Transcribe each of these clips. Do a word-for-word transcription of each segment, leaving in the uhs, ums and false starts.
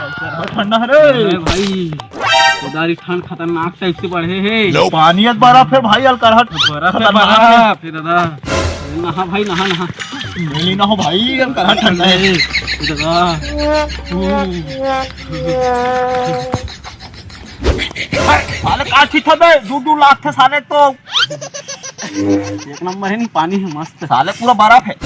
ठंडा है रे। अरे भाई, उधारी ठंड खतरनाक टाइप से बढ़े हे। पानी अत बर्फ है भाई, अलकरहट बर्फ है, खतरनाक है। बर्फ है दादा। नहा भाई, नहा, नहा। नहीं, नहीं नहो भाई, अलकरहट ठंडा है। दादा। साले का ठीक था बे, दू दू लाख थे साले तो। एक नंबर है, नहीं पानी है मस्त। साले पूरा बर्फ है।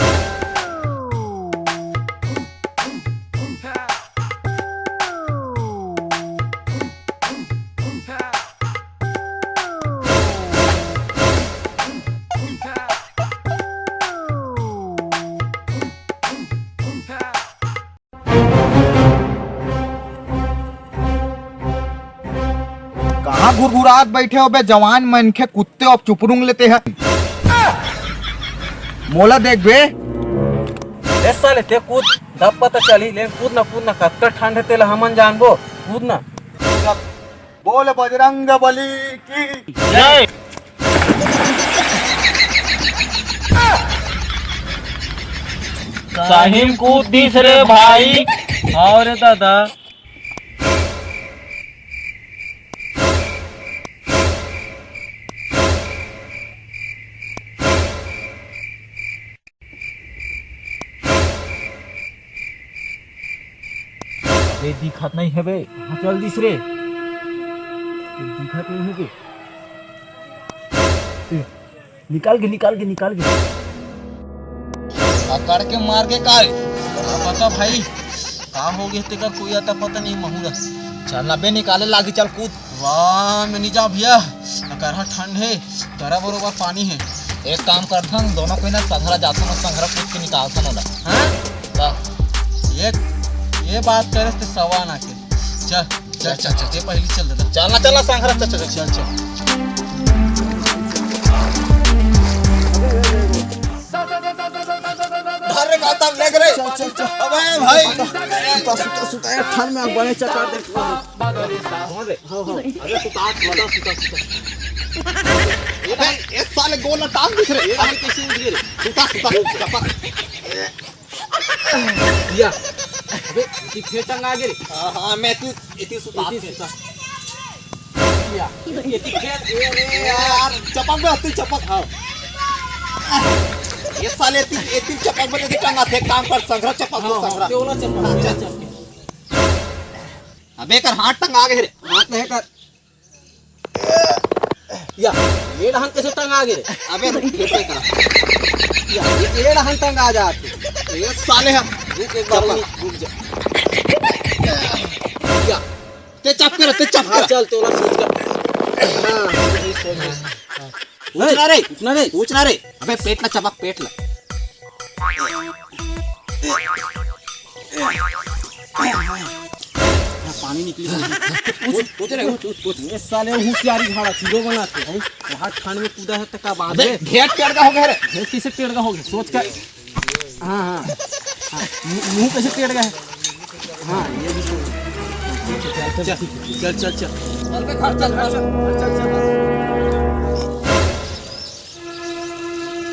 कहाँ घुरघुरात बैठे हो बे जवान मनखे, कुत्ते हो, चुपड़ूंग लेते हैं। मोला देख बे। ए साले, ते कूद, तब पता चली। ले कूद ना, कूद ना, कतका ठंड है तेला हमन जानबो। कूद ना। बोल बजरंग बली की जय। साहिम कूद दिस रे भाई। और दादा। अबे दिखत नहीं है बे, कहाँ चल दिस रे? दिखत नहीं है बे। ए, निकाल के, निकाल के, निकाल के। पकड़ के मार के काल। का पता भाई, का हो गया तेकर, कोई अता पता नहीं महूरा। चल ना बे, निकाले लागी, चल कूद। वाह, मैं नहीं जाओ भैया, अकरहा ठंड है, करा बरोबर पानी है। एक काम करथन, दोनों कोई ना संघरा जाथन, संघरा कूद के निकालथन ओला। हाँ? का? ये, ये बात करे ते सवा ना के। चल, चल, चल, चल, ये पहली चल दादा। चल ना, चल ना, संघरा, चल, चल, चल। चल, चल। अरे माता, देख रे। चल, चल, चल। अबे भाई। सुता, सुता, सुता, यार, ठंड में बड़े चक्कर दे। हाँ, हाँ। अरे सुता, सुता, सुता, सुता। अबे, ये साले गोल टांग दिख रहे। ये कैसे उठ गए रे? सुता, सुता, सुता। या। अबे, इतनी फेर टंगा आगे रे। हाँ, हाँ, मैं तू, इतनी सुता इतनी फेर। सुता। या। इतनी फेर, ए, ए, यार, चपक में होती, चपक, हाँ। ये साले इतनी, इतनी चपक में नहीं टंगा थे, काम कर, संघरा चपक, हाँ, संघरा। हाँ, ते वाला चपक, हाँ, तेरा चल। चपक। अबे कर, हाथ टंगा आगे रे। हाथ नहीं कर। या, ये डहन कैसे टंगा आगे रे? अबे रुक, फिर से करा। या, ये, ये डहन टंगा आ जाते। ये साले हम। रुक, एक बार चपक। रुक, रुक जा। या। ते चप कर, ते चप हाँ, कर। चल, तोला सोच कर। हाँ, ये सोच कर। हाँ। पूछ ना रे, पूछ ना रे। पूछ ना रे। अबे पेट ला चपक, पेट ला। हाँ, पानी निकली। पूछ, पूछ रे, पूछ, पूछ, पूछ। ये साले होशियारी झाड़ा, चूल्हो बनाते हैं। वहाँ खान में कूदा है तो का बात अबे, है? ढेर टेढ़ का हो गया रे। ढेर कैसे टेढ़ का हो गया? सोच कर। हाँ, हाँ। हाँ, मुंह, मुंह कैसे टेढ़ का है? हाँ, ये भी सही। चल, चल, चल, चल, चल, चल। चल बे, घर चल, घर चल, घर चल, चल।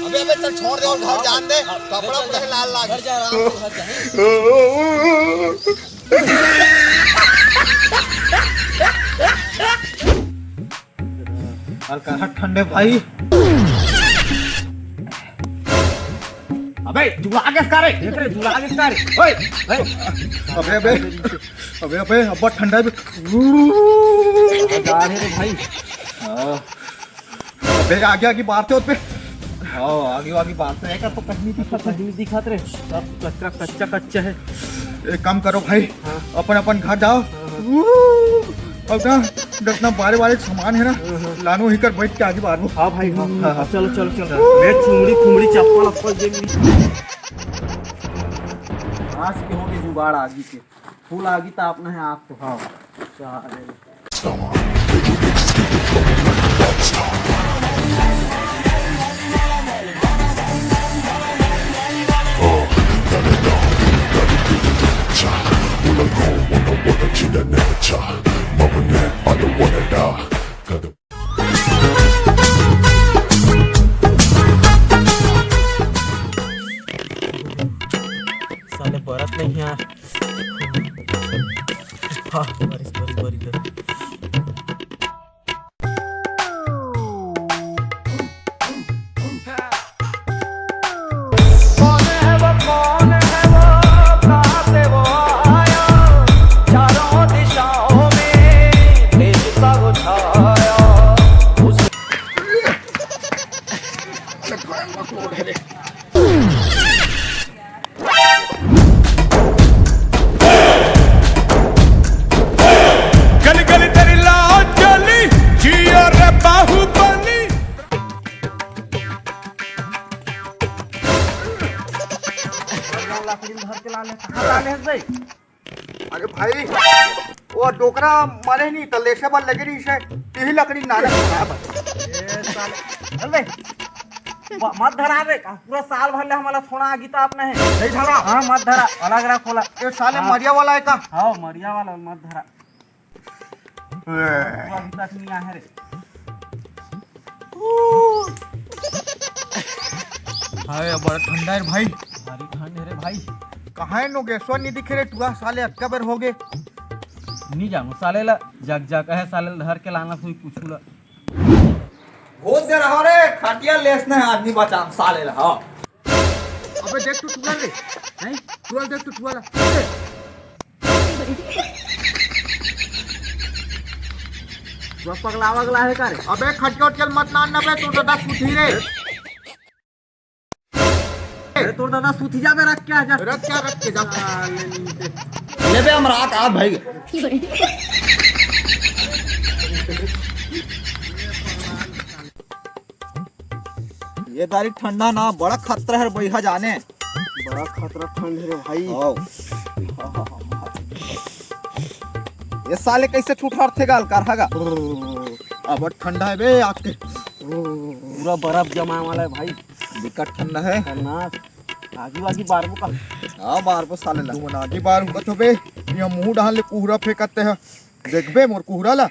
अबे, अबे, चल, छोड़ दे और घर जान दे। कपड़ा पूरा लाल लाग। घर जा, आराम से घर जा। और कहाँ ठंडे भाई। अबे, जुड़ा के इसका रे। देख रे, जुड़ा के इसका रे। ओए, ओए। अबे, अबे। अबे, अबे, अब्बा ठंडा भी। जा रहे रे भाई। हाँ। अबे, आगे, आगे बारते होते। हाँ, आगे, आगे बारते। एकर तो कहीं नहीं दिखत, कहीं नहीं दिखत रे। सब कच्चा, कच्चा, कच्चा है। एक काम करो भाई, हाँ। अपन, अपन घर जाओ। हाँ, हाँ। अब ना, जितना बारे, बारे सामान है ना, हाँ, हाँ। लानो ही कर बैठ के आगे बारबो। हाँ भाई, हाँ। हाँ, हाँ। चलो, चलो, चलो। मैं चुमड़ी, फुमड़ी, चप्पल, अप्पल दे मिली। आज के होगे जुगाड़ आगी के। फूल आगी तापना है आग तो। हाँ। चाले। साले बरत नहीं है। बारिश, बारिश, बारिश, बारिश। गली गली तेरी लाल चली, जियो रे बाहुबली। लकड़ी धर के ला ले, कहाँ ला ले भाई? अरे भाई, वो डोकरा मरे नहीं तो लेसे बर लगे रही से, यही लकड़ी नाना बनाया बस। ए साले, चल बे। ब-, मत धरा रे, का पूरा साल भर ले हमला थोड़ा आगी ताप नहीं। नहीं धरा। हाँ, मत धरा, अलग रख ओला। ये साले हाँ। मरिया वाला है का? हाँ, मरिया वाला, मत धरा। ए। तू अभी तक नहीं आया रे। हाय, बड़ा ठंडा है रे भाई। भारी ठंड है रे भाई। कहाँ है नोगेश्वर, नहीं दिखे रे टुआ, साले अतका बेर हो गए। नहीं जानू साले ला, जग जग है साले ला, धर के लाना कोई कुछ ला। बहुत देर हो रे, खटिया लेस ने आदमी बचाम साले ला, हाँ। अबे देख तू टुआ रे, नहीं? टुआ देख तू टुआ ला। तू पगला वगला है का रे? अबे खटिया उटिया मत नान ना बे, तू तो दस उठी रे। अरे तोर दादा सूती जाबे, रख के आ जा। रख क्या, रख के जा। आ, ले, ले, ले। ले बे, हम रात आ भाई। ये दारी ठंडा ना, बड़ा खतरा है बइहा जाने। बड़ा खतरा ठंड है रे भाई। आओ। ये साले कैसे ठुठरथे गाल कर हगा। अब ठंडा है बे आके। पूरा बर्फ जमा वाला है भाई। बिकट ठंडा है। खतरनाक। आगी वागी बारबो का? हाँ, बारबो साले ला। तुमन आगी बार उगत होबे, ये मुंह डाल ले कुहरा फेंकते हैं। देखबे मोर कुहरा ला।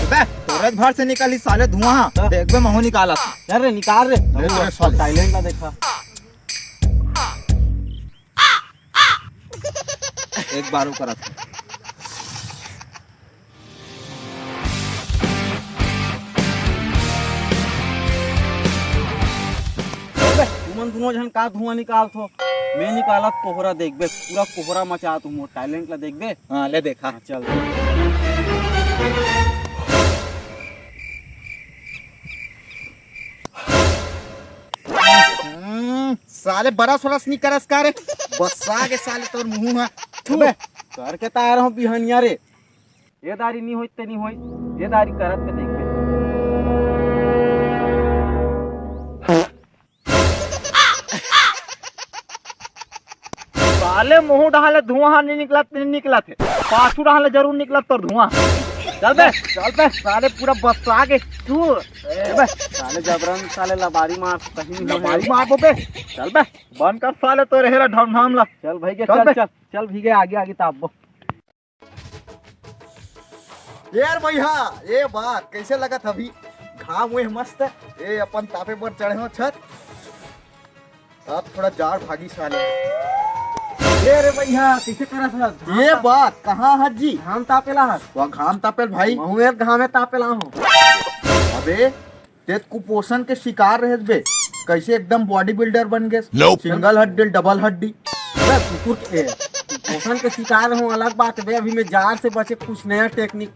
बे, तोरे घर से निकाली साले धुआं। हाँ। देखबे महू निकाला। चल रे, निकाल रे। ले रे साले। Talent ला देखा। एक बार ऊपर आ। अबे, तुमन दोनों झन का धुआं निकालथो? मैं निकालत कोहरा देखबे, पूरा कोहरा मचा तुम talent ला देखबे। हाँ, ले देखा। हाँ, चल। हम्म, साले बरस वरस नहीं करस का रे? बस्सा के साले तोर मुंह है। थू। अबे, करके तार हूँ बिहनिया रे। ये दारी नहीं होई ते नहीं होई, ये दारी करत के देखबे। साले मुंह डहाले धुआं नहीं निकलत, नहीं निकलत है, पाछू डहाले जरूर निकलत तोर धुआं। चल बे, चल बे, साले पूरा बस्सा के तू। ए बे, साले जबरन साले लबारी मार, कहीं नहीं लबारी मार बे। चल बे, बंद कर साले तोरे हेरा ढमढम ला। चल भाई के चल चल, बे। चल, चल भीगे आगे आगे तापबो। यार भैया, ये बात कैसे लगत अभी? घाम हुए मस्त, ये अपन तापे पर चढ़े हो छत। अब थोड़ा जाड़ भागी साले। ये रे भैया, कैसे करत हस? ये बात कहाँ हस जी? घाम तापेला हस। वह घाम तापेल भाई। महू एक घामे तापेला हूँ। अबे, ते कुपोषण के शिकार रहत बे। कैसे एकदम बॉडी बिल्डर बन गए? Nope। सिंगल हड्डी, डबल हड्डी। अबे कुकुर के, ए, कुपोषण के शिकार हूँ, अलग बात है बे। अभी मैं जार से बचे कुछ नया टेक्निक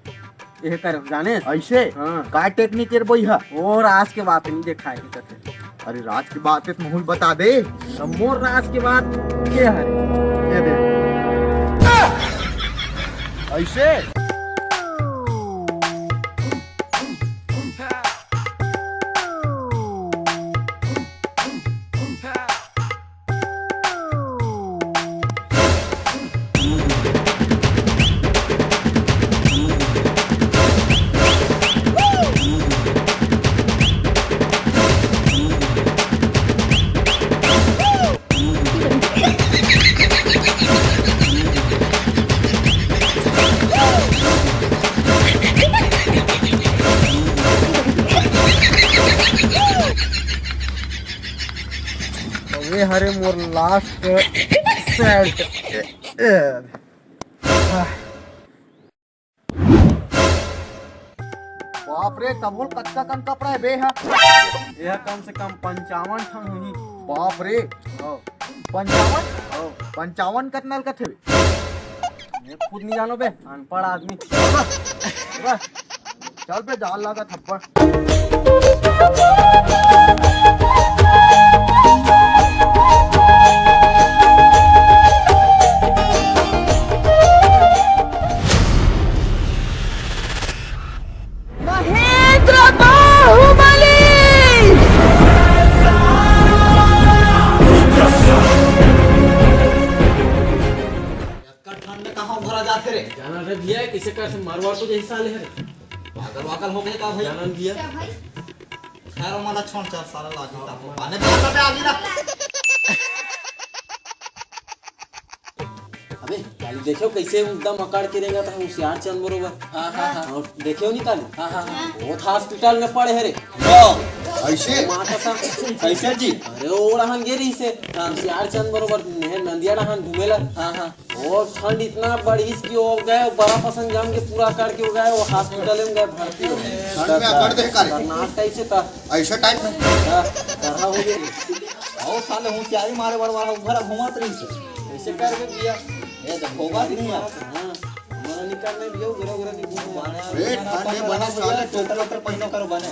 ये कर जाने। ऐसे? हाँ। का टेक्निक कर बई हा? वो राज के बात नहीं देखा है कथे। अरे राज के बात है तो महू ल बता दे। तो मोर राज के बात के है? ये दे। ऐसे? ये हरे मोर लास्ट सेट। बाप रे, तभो ले कतका कन कपड़ा हे बे, हा? ये कम से कम पंचावन ठन होही। बाप रे, हाँ। पंचावन? हाँ। पंचावन कतना ल कथे बे? मैं खुद नहीं जानो बे, अनपढ़ आदमी। चल बे, जाल लगा थप्पड़। महेंद्र बाहुबली। कट्ठा में कहाँ भरा जाथे रे? जाना रे भैया, किसे कर से मारवार को जैसा ले रे। पागल वागल हो गए का भाई? जाना भैया। खैर, हमारा छोड़, चार सारा लागी ता को पाने बाहर लगे आगी ना। अबे, काली देखो कैसे एकदम अकड़ के रेंगत हे होशियार चंद बरोबर। हाँ, हाँ, हाँ। अउ देखो नहीं काली? हाँ, हाँ, हाँ। वो तो हॉस्पिटल में पड़े हे रे। हाँ, ऐसे? माँ कसम। कैसे जी? अरे, वो डहन गे रहिसे। हाँ। होशियार चंद बरोबर ने नंदिया डहन घूमेला। हाँ, हाँ। वो ठंड इतना बढ़िस कि वो गए, बर्फ असन जम के पूरा अकड़ के वो गए, वो हॉस्पिटल में गए भर्ती हो। ठंड में अकड़ दे काली? खतरनाक टाइप से था। ऐसे टाइप में? हाँ, तरह हो गया। अउ साले होशियारी मारे बर वाला उघरा घुमात रहिसे। ऐसे करके किया। ये तो होगा नहीं यार। हाँ, हमारा निकाल नहीं दिया, उघरा उघरा नहीं घूमा। अरे, ठंड में बना साले, टोटर वोटर पहनो करो बने।